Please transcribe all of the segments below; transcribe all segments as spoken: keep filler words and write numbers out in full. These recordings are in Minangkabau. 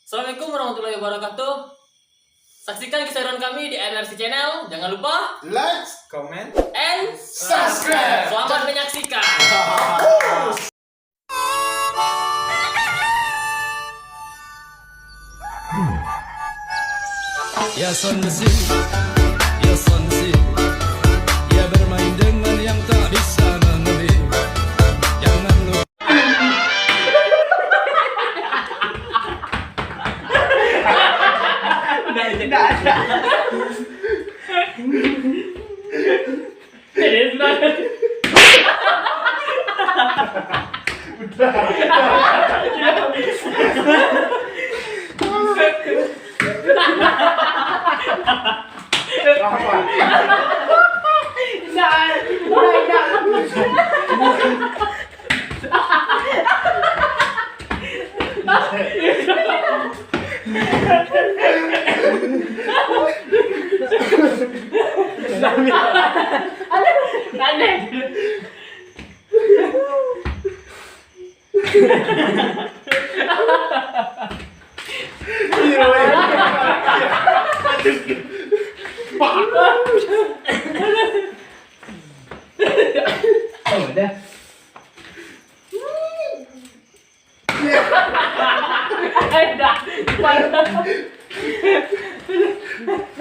Assalamualaikum warahmatullahi wabarakatuh. Saksikan keseruan kami di M R C Channel. Jangan lupa like, comment, and subscribe. Selamat menyaksikan. Ya son si, ya son si, ya bermain dengan yang tak bisa membeli. Jangan lupa. Tidak ada.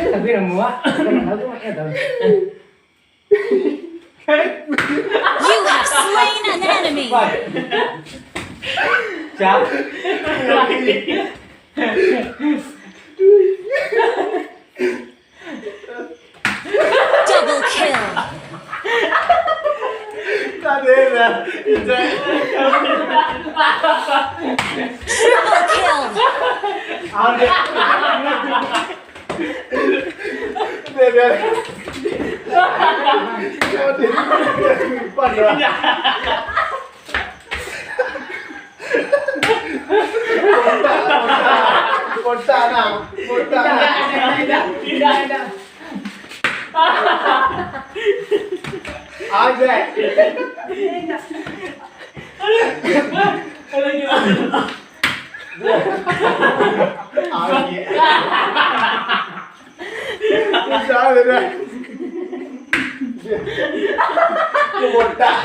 Tapi dah muak, dah tahu tu maknanya tahu. You have slain an enemy. Double kill. Triple kill. Botak nak, botak nak. Ajak. Ajak. Susah tu dah. Botak.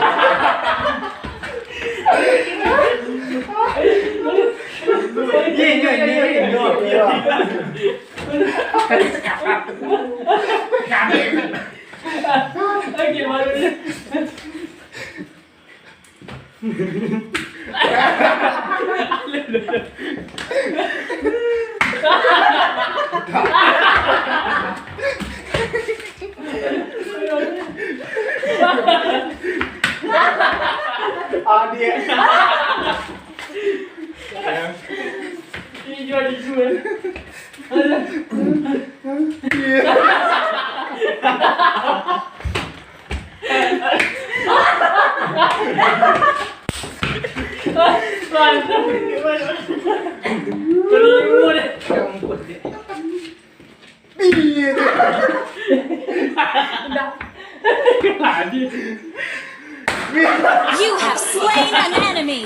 You have slain an enemy.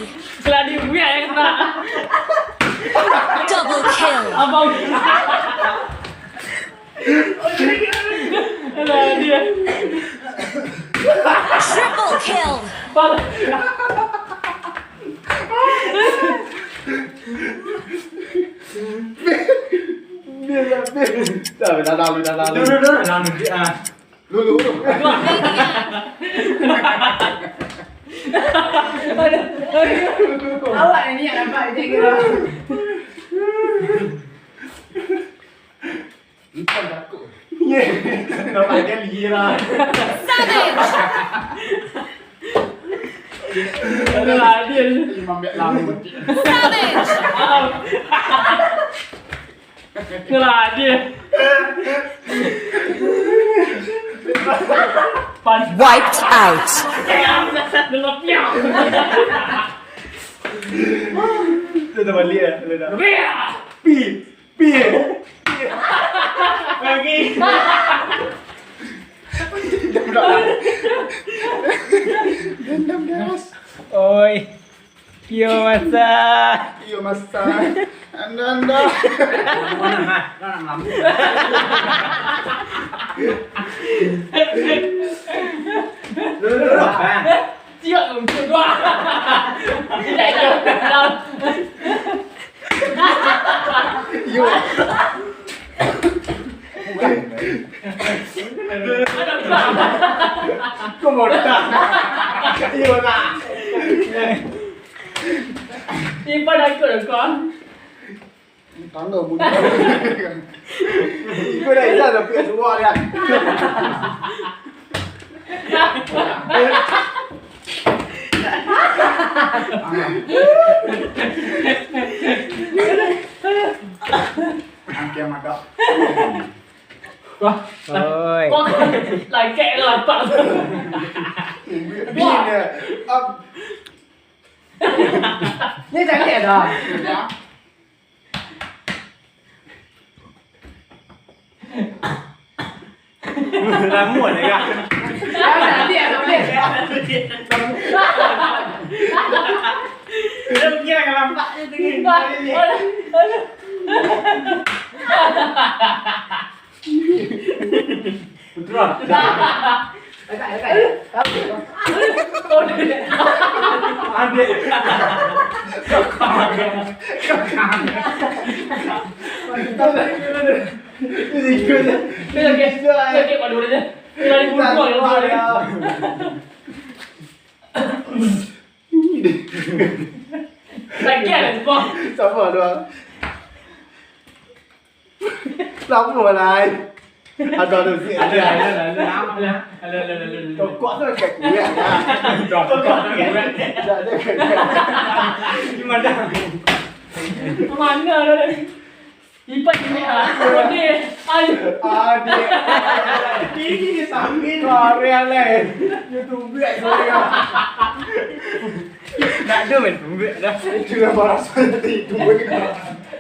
Double kill. Triple kill. Dah, dah lalu, dah lalu. Dulu, dulu, lalu dia. Dulu. Awak ni yang nampak dia kira. Lupa takut. Ye. Nampak dia lira. Savage. Alah, dia. Imam Bek Lamun. Savage. Alah, dia. Wiped out. Dia dah balik eh. Dia dah. Pi. Pi. Pi. Lagi. Dendam dah. Dendam dah. Oi. Yo masa. Iyo masa. Anda, anda. Mana, ha? Kau nak ngelambu? Lu, lu, lu, Bang. Siap, untuk dua. Tidak, tidak. Yo. Kau bodoh. Iyo, nah. Simpan aku, kau. Tangga bunyi. Iko dah Iza dah piak suruah dia. Angkiang madak. Wah, oi. Kok lagak lapak. Bin dia. Ab- Ni cantik dah. Ramuan ya, Kak? Ah, cantik, cantik. Dia kira kan nampak je tu kan. Aduh, aduh. Putra. Dekat, dekat. Adik. Dia lagi, dia lagi pada dia. Dia lari bunuh, ya Allah. Lagi ada semua. Sama doang. Lama lah ai. Ada, ada, sih. Ada, ada, ada, ada. Ada, ada, ada, ada. Tokok tu agak kuat lah. Tokok tu agak kuat. Tak ada kuat. Gimana? Mana ada? Ipan ini, ah. Ini, ayo. Adik. Ini sakit. Korea leh. YouTube buat Korea. Nak ada main pembuat dah. Itu lah balas nanti.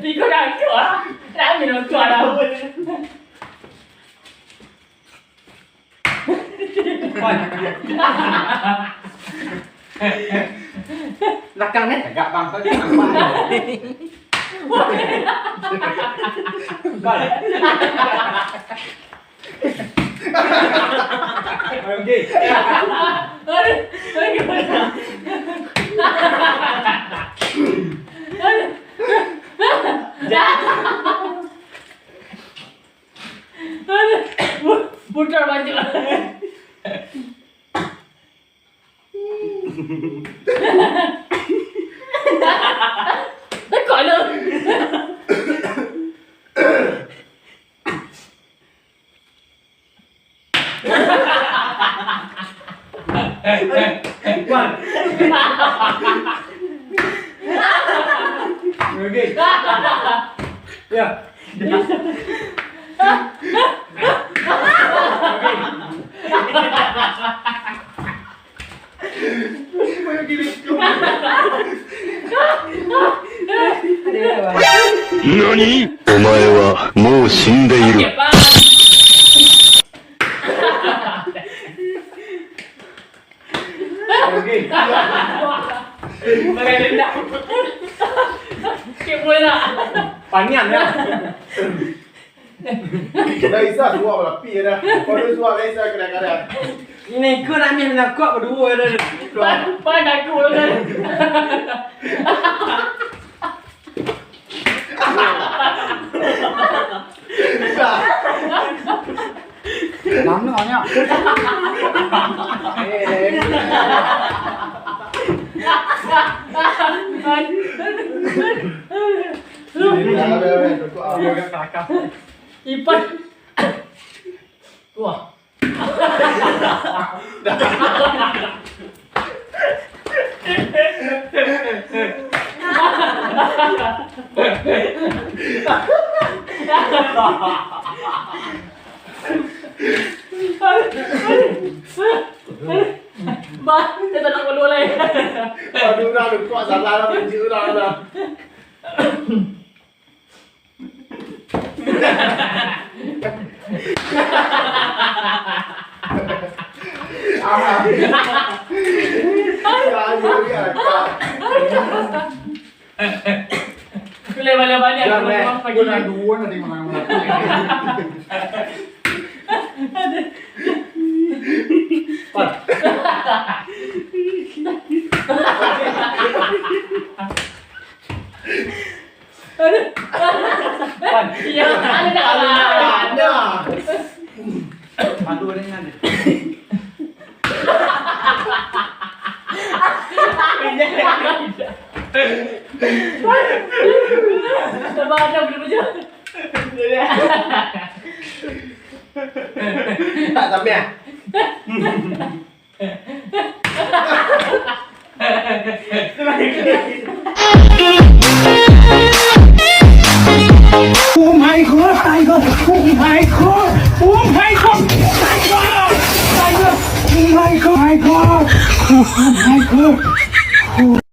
Iko dah tu ah. Rami nonton dah. Belakang ni tegak bang, tadi nampak. Bang. Okey. Aduh, aduh. Aduh. Pu-, putar baju. Tekak lu. Okey. Ya. Nani? Omae wa mou shinderu. Okey. Pakai denda. Okey, boleh tak? Panian lah. Dah Isa suap lapih dah. Kau tu suap dah Isa kadang-kadang. Ini kau nak ambil menakuk berdua dah. Pan, pan aku dah. Lamo nyo. Ipan. Wah. Bah, dia tak nak bodoh lai. Aduh, dah, dah, kuat salah lah, tunjuk dah, dah. Balik-balik, Jan, aku eh. Memang pagi. Gua nak dua nanti menang. Pan. Aduh. Pan. Ya, ada dah. Ada. Malu dengan dia. Sabar, ada, boleh baca. Tak sampai ah? Oh my god, my god, oh my god, oh my god, my god, my god, oh my god, my god, oh my god.